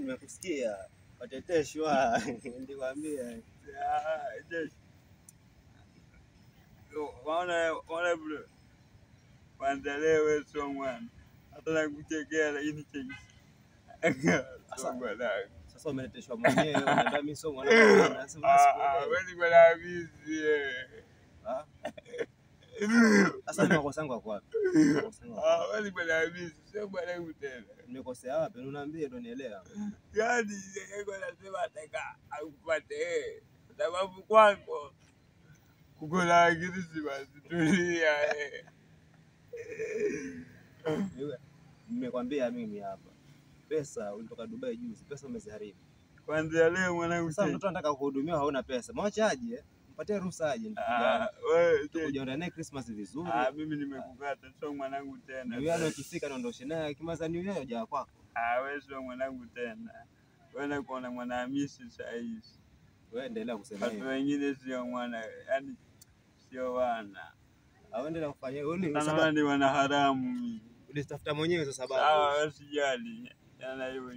Nimekusikia. Wateteshwa. Nilikwambia. Waona bro. Kwanza leo wewe sio mwana. Hata nakuchekea lakini cheki. Sio mwanangu. Sasa umeleteshwa mwenyewe, unaambia mimi sio mwanangu. Nasema sikuelewi. Wewe ni mwanahamisi. Ah. Sasa ni makosa yangu yako wapi? Makosa yangu yako wapi? Wewe ni mwanahamisi, sio mwanangu tena. Nimekosea wapi? Uniambie ndo nielewa. Yaani yeye anasema ataka akupate sababu kwako kuko na Krismasi, tulia. Nimekwambia mimi hapa. Pesa ulitoka Dubai juzi, pesa umeziharibu. Kwanza leo mwanangu, Sasa mtoto anataka kuhudumiwa hauna pesa. Mwache aje, mpatie ruhusa aje. Tutakuja naye Christmas vizuri. Mimi nimekukata, sio mwanangu tena. New Year ukifika naondoshe naye, kimaza New Year hoja kwako. Wewe sio mwanangu tena. Wewe unaona mwanahamisi sasa hivi. Wewe endelea kusema hivyo. Watu wengine sio mwana, yani sio wana. Endelea kufanya wewe sababu ni wana haramu mimi. Ulitafuta mwenyewe hizo sababu. Sawa, usijali. Yana hiyo.